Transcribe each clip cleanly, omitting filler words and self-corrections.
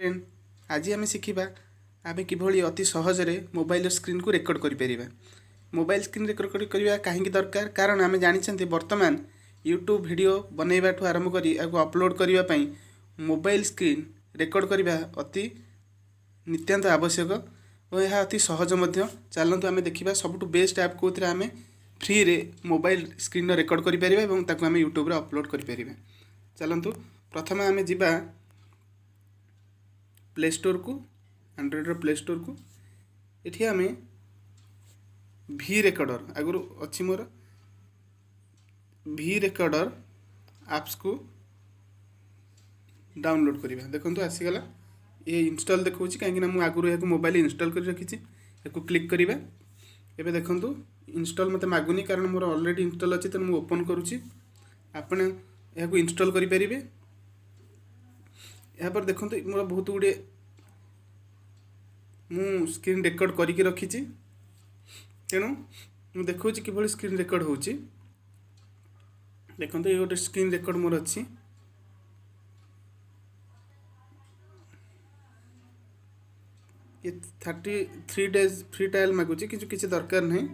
Friend, ଆଜି ଆମେ ଶିଖିବା ଆମେ କିଭଳି ଅତି ସହଜରେ ମୋବାଇଲର ସ୍କ୍ରିନ୍କୁ ରେକର୍ଡ଼ କରିପାରିବା। ମୋବାଇଲ ସ୍କ୍ରିନ୍ ରେକର୍ଡ଼ କରିବା କାହିଁକି ଦରକାର? କାରଣ ଆମେ ଜାଣିଛନ୍ତି, ବର୍ତ୍ତମାନ ୟୁଟ୍ୟୁବ୍ ଭିଡ଼ିଓ ବନେଇବାଠୁ ଆରମ୍ଭ କରି ଏହାକୁ ଅପଲୋଡ଼ କରିବା ପାଇଁ ମୋବାଇଲ ସ୍କ୍ରିନ୍ ରେକର୍ଡ଼ କରିବା ଅତି ନିତ୍ୟାନ୍ତ ଆବଶ୍ୟକ ଓ ଏହା ଅତି ସହଜ ମଧ୍ୟ। ଚାଲନ୍ତୁ ଆମେ ଦେଖିବା ସବୁଠୁ ବେଷ୍ଟ ଆପ୍, କେଉଁଥିରେ ଆମେ ଫ୍ରିରେ ମୋବାଇଲ ସ୍କ୍ରିନ୍ର ରେକର୍ଡ଼ କରିପାରିବା ଏବଂ ତାକୁ ଆମେ ୟୁଟ୍ୟୁବରେ ଅପଲୋଡ଼ କରିପାରିବା। ଚାଲନ୍ତୁ, ପ୍ରଥମେ ଆମେ ଯିବା ପ୍ଲେ ଷ୍ଟୋରକୁ, ଆଣ୍ଡ୍ରଏଡ଼ର ପ୍ଲେ ଷ୍ଟୋରକୁ। ଏଠି ଆମେ ଭି ରେକର୍ଡ଼ର, ଆଗରୁ ଅଛି ମୋର, ଭି ରେକର୍ଡ଼ର ଆପ୍ସକୁ ଡାଉନଲୋଡ଼୍ କରିବା। ଦେଖନ୍ତୁ, ଆସିଗଲା। ଏ ଇନଷ୍ଟଲ୍ ଦେଖାଉଛି, କାହିଁକିନା ମୁଁ ଆଗରୁ ଏହାକୁ ମୋବାଇଲ ଇନଷ୍ଟଲ୍ କରି ରଖିଛି। ଏହାକୁ କ୍ଲିକ୍ କରିବା। ଏବେ ଦେଖନ୍ତୁ, ଇନଷ୍ଟଲ୍ ମୋତେ ମାଗୁନି, କାରଣ ମୋର ଅଲରେଡ଼ି ଇନଷ୍ଟଲ୍ ଅଛି। ତେଣୁ ମୁଁ ଓପନ୍ କରୁଛି। ଆପଣ ଏହାକୁ ଇନଷ୍ଟଲ୍ କରିପାରିବେ। ଏହାପରେ ଦେଖନ୍ତୁ, ମୋର ବହୁତ ଗୁଡ଼ିଏ ମୁଁ ସ୍କ୍ରିନ୍ ରେକର୍ଡ଼ କରିକି ରଖିଛି। ତେଣୁ ମୁଁ ଦେଖାଉଛି କିଭଳି ସ୍କ୍ରିନ୍ ରେକର୍ଡ଼ ହେଉଛି। ଦେଖନ୍ତୁ, ଏ ଗୋଟେ ସ୍କ୍ରିନ୍ ରେକର୍ଡ଼ ମୋର ଅଛି। ଏ 33 ଡେଜ୍ ଫ୍ରି ଟ୍ରାଏଲ୍ ମାଗୁଛି, କିନ୍ତୁ କିଛି ଦରକାର ନାହିଁ।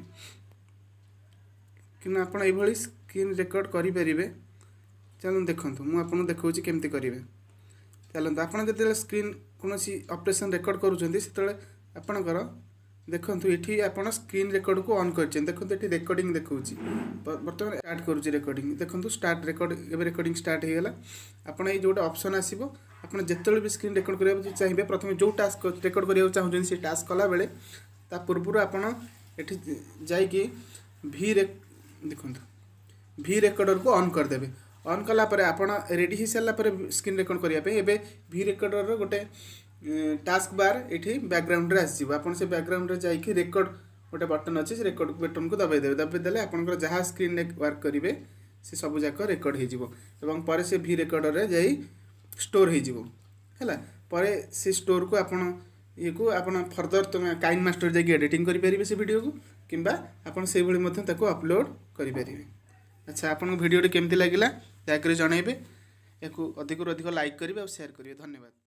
କିନ୍ତୁ ଆପଣ ଏଇଭଳି ସ୍କ୍ରିନ୍ ରେକର୍ଡ଼ କରିପାରିବେ। ଚାଲନ୍ତୁ, ଦେଖନ୍ତୁ, ମୁଁ ଆପଣଙ୍କୁ ଦେଖାଉଛି କେମିତି କରିବେ। ଚାଲନ୍ତୁ, ଆପଣ ଯେତେବେଳେ ସ୍କ୍ରିନ୍ କୌଣସି ଅପରେସନ୍ ରେକର୍ଡ଼ କରୁଛନ୍ତି, ସେତେବେଳେ ଆପଣଙ୍କର ଦେଖନ୍ତୁ, ଏଠି ଆପଣ ସ୍କ୍ରିନ୍ ରେକର୍ଡ଼କୁ ଅନ୍ କରିଛନ୍ତି। ଦେଖନ୍ତୁ, ଏଠି ରେକର୍ଡ଼ିଂ ଦେଖାଉଛି। ବର୍ତ୍ତମାନ ଷ୍ଟାର୍ଟ କରୁଛି ରେକର୍ଡ଼ିଂ। ଦେଖନ୍ତୁ, ଷ୍ଟାର୍ଟ ରେକର୍ଡ଼, ଏବେ ରେକର୍ଡ଼ିଂ ଷ୍ଟାର୍ଟ ହେଇଗଲା। ଆପଣ ଏଇ ଯେଉଁଟା ଅପସନ୍ ଆସିବ, ଆପଣ ଯେତେବେଳେ ବି ସ୍କ୍ରିନ୍ ରେକର୍ଡ଼ କରିବାକୁ ଚାହିଁବେ, ପ୍ରଥମେ ଯେଉଁ ଟାସ୍କ ରେକର୍ଡ଼ କରିବାକୁ ଚାହୁଁଛନ୍ତି, ସେ ଟାସ୍କ କଲାବେଳେ ତା ପୂର୍ବରୁ ଆପଣ ଏଠି ଯାଇକି ଭି ଦେଖନ୍ତୁ, ଭି ରେକର୍ଡ଼ରକୁ ଅନ୍ କରିଦେବେ। ଅନ୍ କଲା ପରେ ଆପଣ ରେଡ଼ି ହେଇସାରିଲା ପରେ ସ୍କ୍ରିନ୍ ରେକର୍ଡ଼ କରିବା ପାଇଁ, ଏବେ ଭି ରେକର୍ଡ଼ରର ଗୋଟେ ଟାସ୍କ ବାର୍ ଏଠି ବ୍ୟାକଗ୍ରାଉଣ୍ଡରେ ଆସିଯିବ। ଆପଣ ସେ ବ୍ୟାକଗ୍ରାଉଣ୍ଡରେ ଯାଇକି ରେକର୍ଡ଼ ଗୋଟେ ବଟନ୍ ଅଛି, ସେ ରେକର୍ଡ଼ ବଟନ୍କୁ ଦବାଇ ଦେବେ। ଦବାଇ ଦେଲେ ଆପଣଙ୍କର ଯାହା ସ୍କ୍ରିନ୍ରେ ୱାର୍କ କରିବେ, ସେ ସବୁ ଯାକ ରେକର୍ଡ଼ ହେଇଯିବ ଏବଂ ପରେ ସେ ଭି ରେକର୍ଡ଼ରରେ ଯାଇ ଷ୍ଟୋର୍ ହେଇଯିବ। ହେଲା ପରେ ସେ ଷ୍ଟୋର୍କୁ ଆପଣ ଇଏକୁ ଆପଣ ଫର୍ଦର ତୁମେ କାଇନ୍ ମାଷ୍ଟର ଯାଇକି ଏଡ଼ିଟିଂ କରିପାରିବେ ସେ ଭିଡ଼ିଓକୁ, କିମ୍ବା ଆପଣ ସେଇଭଳି ମଧ୍ୟ ତାକୁ ଅପଲୋଡ଼ କରିପାରିବେ। ଆଚ୍ଛା, ଆପଣଙ୍କୁ ଭିଡ଼ିଓଟି କେମିତି ଲାଗିଲା, ଦୟାକରି ଜଣାଇବେ। ଏହାକୁ ଅଧିକରୁ ଅଧିକ ଲାଇକ୍ କରିବେ ଆଉ ସେୟାର କରିବେ। ଧନ୍ୟବାଦ।